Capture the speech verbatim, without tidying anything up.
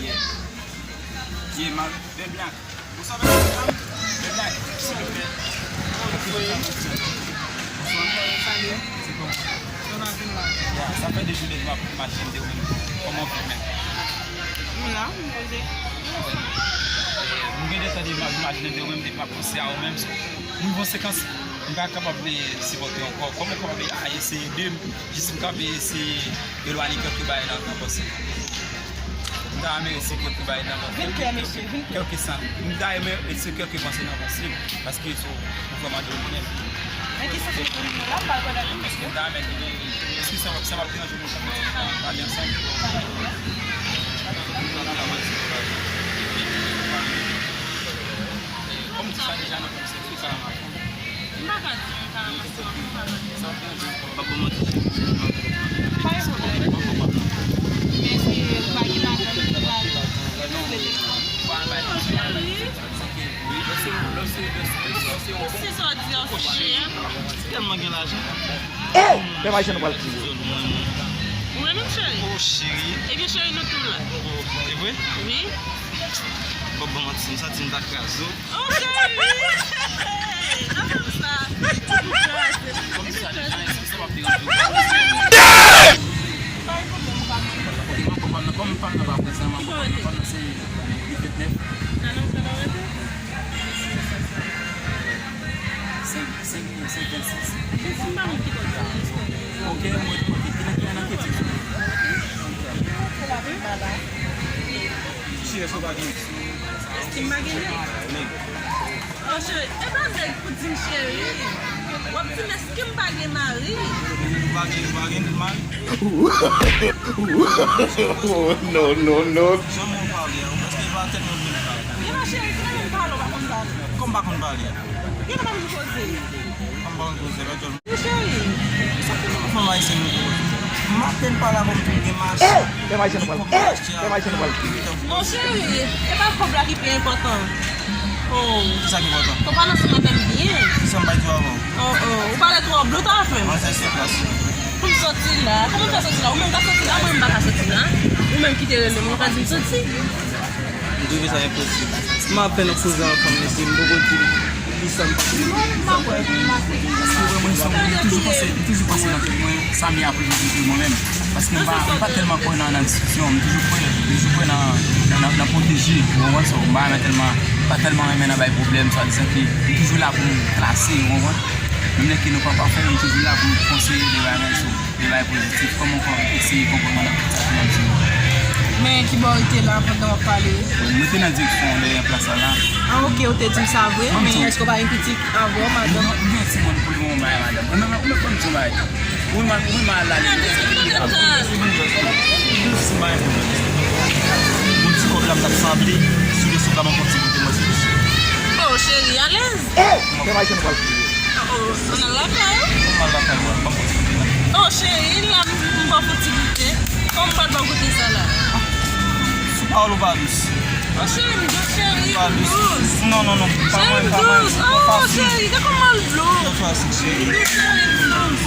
Yeah. Yeah, man. Bèl blak. Ou sa fè bèl blak? Bèl blak, silvouplè. Bonswa. Salut. Se kòman? Sa va, vin la. Yeah, sa fè de jou depi m ap imajine de ou menm. Kòman w fè menm? M la, m poze. M gen de tan depi m ap imajine de ou menm, depi m ap panse a ou menm. So, m rive yon sekans, m pa kapab, eh, sipòte ankò. Kòman w kapab, eh, eseye ede m, jis m kapab eseye elwanye kèlke bagay nan, nan panse m? M ta renmen eseye kèlke bagay nan panse m. Vin klè, mesye, vin klè. Kèlke san. M ta renmen eseye kèlke panse nan panse m. Paske se ou vrèman de ou menm. Men ki sens ou konnen la, m pa rekonèt ou, mesye. M ta renmen, eskize m, si m ap deranje nou, pale ansanm. Kòm di sa deja nan kòm se tou sa. M pa ka di, m pa ka di, m pa ka di. Pa bon, mwen tou. Pa gen pwoblèm. Men si ou pa gen madanm, ou pa. Cheri. Ou si sòti an chè. Tèlman gen lajan. Oh! Lè mache nou pral pi. Ou renmen m, cheri? Oh, cheri. Ebyen, cheri, nou tou la. E vre? Wi. Bon, bon, manti, m santi m ta kraze w. Oh, cheri. Nan fè m sa. Kòm sa, deja, eskize m ap deranje w. Pa gen pwoblèm, ou pa mwen. Ok, m ap pran nan, kòm pa m nan pa prezan, m ap pran nan, kòm se vennèf. Senk, senk, senk vennsis. Ok, mwen, ok, ki nan, ki nan, ki nan, ki nan. Cheri, èske w pa gen nèg? Èske m pa gen nèg? Nèg. Oh, cheri, e pa nèg pou di m cheri. W ap di m èske m pa gen mari? Ou pa gen, ou pa gen mari? Oh, no, no, no. Janm ou pale a, ou prèske pa tèt mwen vle pale. Gen pa cheri, ki nan menm pale, w pa konn pale. Kòm pa konn pale a. Gen nan pa konn koze. Kòm pa konn koze, lòt jòl. Wi, cheri. Sa fè nou fanm ayisyen nou gwo. M apèn pale avè w, m tou gen machin. Oh! Fè machin nou pral. Oh! Fè machin nou pral. Non, cheri, e pa kòb la ki pi enpòtan. Oh. Kisa ki enpòtan? Fò w pale ansanm avè m byen. Kisa m bay di w avan? Oh, oh. Ou pale twò byen, ou ta fè m. Mwen fè sou plas. Pou m sòti la. Kòman m fè sòti la? Ou menm ka sòti la, mwen m pa ka sòti la. Ou menm ki te rele m, ou ka di m sòti. M twouve sa enposib. M apèn koze ansanm, mesye, m poko di li kisa m panse. Paske ou wè mwen, se yon moun, m toujou panse, m toujou panse nan tèt mwen, sa m ye a pou mwen menm. Paske m pa, m pa tèlman kwè nan, nan diskisyon, m toujou kwè, m toujou kwè nan, nan, nan, nan pwoteje, ou konprann? So, m pa renmen tèlman, m pa tèlman renmen nan bay pwoblèm, swadizan ke m toujou la pou m klase, ou konprann? Menm lè ke nou pa pafè, m toujou la pou m konseye de bagay, so, de bagay pozitif. Kòman w ka eseye konprann mwen nan tout sa ke m ap di yo? Men ki bò w rete la pandan w ap pale? Bon, mwen te nan direksyon dèyè plas la la. Ah, ok, ou te di m sa vre, men èske w pa gen pitit? Avè w, madanm. Non, m gen timoun pou l yon bagay, madanm. Ou menm, ou menm, ban m di yon bagay. Ou menm, ou menm al la. Gade, se ki nan tèt. Bon, ti kòb la m t ap sanble, sou leso la, ban m fè yon ti goute mwen sou leso. Oh, cheri, alèz. Oh, fè machin pral. Oh, oh, ann al lakay ou? Ann al lakay ou, ban m fè yon ti goute la. Oh, cheri, la, m, m ba w yon ti goute. Kòman m pral ba w goute sa la? Sou pawòl ou pa dous. Oh, cheri, m dous, cheri, m dous. Non, non, non, pa mwen, pa mwen. Cheri, m dous. Oh, cheri, gade kòman l dous. Fè fasil, cheri. M dous, cheri, m dous.